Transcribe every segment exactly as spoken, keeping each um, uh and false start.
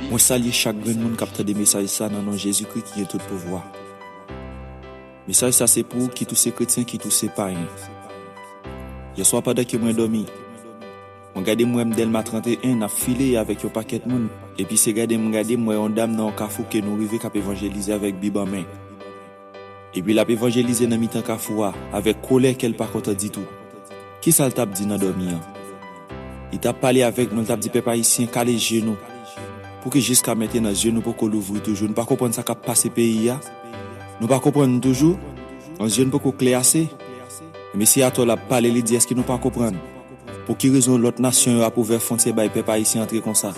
Mwen salye chak grenn moun k ap tande mesaj sa nan non Jezikri ki gen tout pouvwa. Mesaj sa se pou ou, kit ou se kretyen, kit ou se payen. Yèswa pandan ke mwen dòmi, mwen gade m wè m Dèlma trannteyen n ap file avèk yon pakèt moun. Epi se gade m gade m wè yon dam nan yon kafou ke nou rive k ap evanjelize avèk bib an men. Epi l ap evanjelize nan mitan kafou a, avèk kolè kè l pa kontan ditou. Kisa l t ap di nan dòmi an? Li t ap pale avèk nou, l t ap di, pèp ayisyen, kale je nou. Pouki jiska mentnan je nou poko louvri toujou? Nou pa konprann sa k ap pase peyi a? Nou pa konprann toujou? An je n poko klè ase? Mesye atò l ap pale, li di, èske nou pa konprann? Pou ki rezon lòt nasyon yo ap ouvè fwontyè bay pèp ayisyen antre konsa?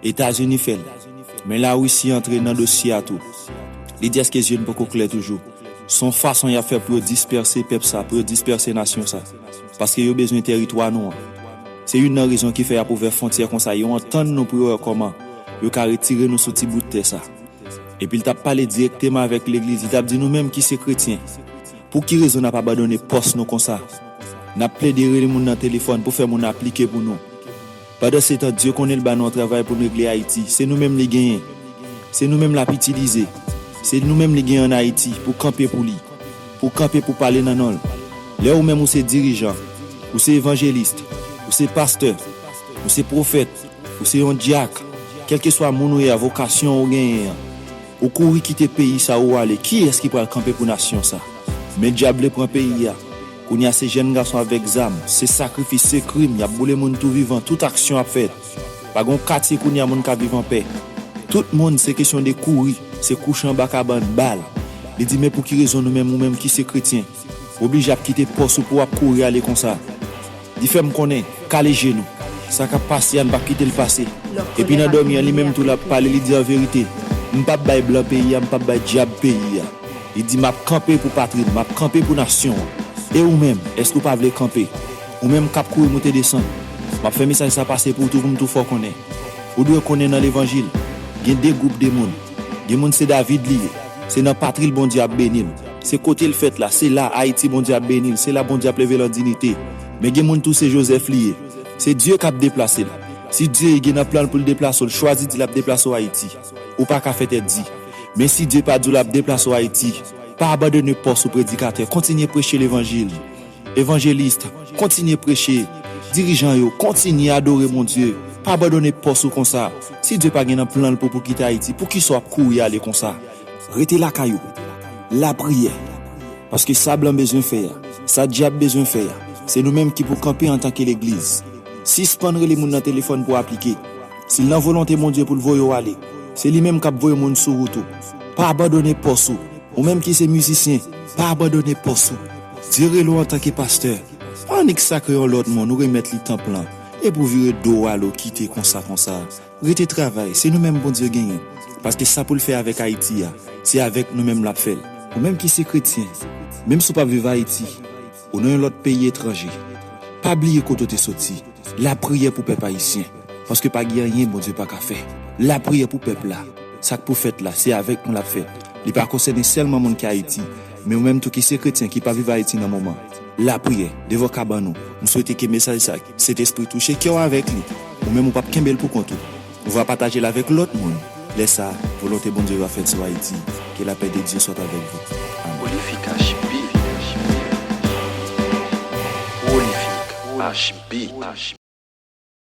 Etazini fè l. Men Larisi antre nan dosye a tou. Li di èske je n poko klè toujou? Se yon fason y ap fè pou yo dispèse pèp sa, pou yo dispèse nasyon sa. Paske yo bezwen tèritwa nou an. Se youn nan rezon ki fè y ap ouvè fwontyè konsa, yo antann nou pou yo wè kòman yo ka retire nou sou ti bout tè sa. Epi l t ap pale dirèkteman avèk legliz, li t ap di, nou menm ki se kretyen, pou ki rezon n ap abandone pòs nou konsa? N ap plede rele moun nan telefòn pou fè moun aplike pou nou. Pandansetan, Dye konnen l ba nou yon travay pou n regle Ayiti. Se nou menm li genyen. Se nou menm l ap itilize. Se nou menm li genyen ann Ayiti pou kanpe pou li. Pou kanpe pou pale nan non l. Lè ou menm ou se dirijan, ou se evanjelis, ou se pastè, ou se pwofèt, ou se yon dyak, kèlkeswa moun ou ye a, vokasyon ou genyen an, ou kouri kite peyi sa ou ale, kiyès ki pral kanpe pou nasyon sa? Men dyab vle pran peyi a. Kounye a se jèn gason avèk zam, se sakrifis, se krim, y ap boule moun tou vivan, tout aksyon ap fèt. Pa gen yon katye kounye a moun ka viv anpè. Tout moun se kesyon de kouri, se kouche anba kabann, bal. Li di, men pou ki rezon nou menm, ou menm ki se kretyen, ou oblije ap kite pòs ou pou w ap kouri ale konsa? Li fè m konnen, kale je nou. Sa k ap pase a, n p ap kite l pase. Epi nan dòmi an, li menm tou l ap pale, li di, an verite, m p ap bay blan peyi a, m p ap bay dyab peyi a. Li di, m ap kanpe pou patri m, m ap kanpe pou nasyon an. E ou menm, èske w pa vle kanpe? Ou menm k ap kouri moute desann, m ap fè mesaj sa pase pou w tou, pou m tou fè w konnen. Ou dwe konnen nan levanjil, gen de gwoup de moun. Gen moun se David li ye. Se nan patri l Bondye ap beni l. Se kote l fèt la, se la Ayiti Bondye ap beni l. Se la Bondye ap leve l an dinite. Men gen moun tou se Jozèf li ye. Se Dye k ap deplase l. Si Dye gen nan plan l pou l deplase w, l chwazi di l ap deplase w Ayiti, ou pa ka fè tèt di. Men si Dye pa di w l ap deplase w Ayiti, pa abandone pòs ou predikatè. Kontinye preche levanjil. Evanjelis, kontinye preche. Dirijan yo, kontinye adore Bondye. Pa abandone pòs ou konsa. Si Dye pa gen nan plan l pou, pou kite Ayiti, poukisa w ap kouri ale konsa? Rete lakay ou. Lapriyè. Paske sa blan bezwen fè a, sa dyab bezwen fè a, se nou menm ki pou kanpe antanke legliz. Sispann rele moun nan telefòn pou aplike. Si l nan volonte Bondye pou l voye w ale, se li menm k ap voye moun sou wout ou. Pa abandone pòs ou. Ou menm ki se mizisyen, pa abandone pòs ou. Dye rele w antanke pastè. Pa annik sakre yon lòt moun, ou remèt li tanp lan. Epi w vire do w ale, w kite konsa, konsa. Rete travay, se nou menm Bondye genyen. Paske sa pou l fè avèk Ayiti a, se avèk nou menm l ap fè l. Ou menm ki se kretyen, menm si w p ap viv Ayiti, ou nan yon lòt peyi etranje, pa bliye kote w te soti. Lapriyè pou pèp ayisyen. Paske pa gen anyen Bondye pa ka fè. Lapriyè pou pèp la. Sa k pou fèt la, se avèk nou l ap fèt. Li pa konsène sèlman moun ki Ayiti, men ou menm tou ki se kretyen ki pa viv Ayiti nan moman. Lapriyè, devan kabann ou. M swete ke mesaj sa, Sentespri touche kè w avèk li. Ou menm ou p ap kenbe l pou kont ou. Ou va pataje l avèk lòt moun. Lè sa a, volonte Bondye va fèt sou Ayiti. Que la paix de Dieu soit avec vous. Amen. Prolifique H B. Prolifique H B.